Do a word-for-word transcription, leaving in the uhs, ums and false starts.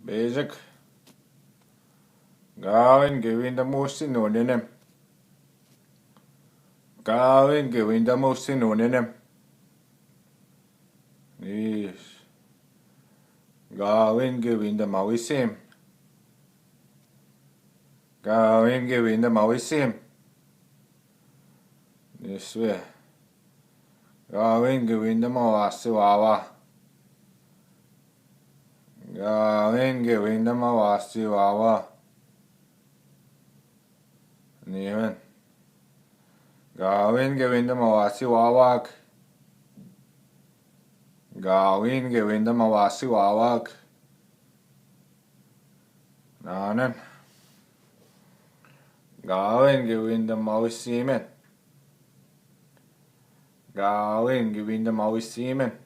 Basic. Gawin gawin da mosinonenem. Gawin gawin da mosinonenem. Yes. Gawin gawin da mawisim. Gawin gawin da mawisim. Yes, we. Gawin gawin da mawasi wawa. Gawin gawin da mawasi wawa. Nimen. Gawin gawin da mawasi wawak. Gawin gawin da mawasi wawak. Nanen. Gawin gawin da mawisimen. Gawin gawin da mawisimen.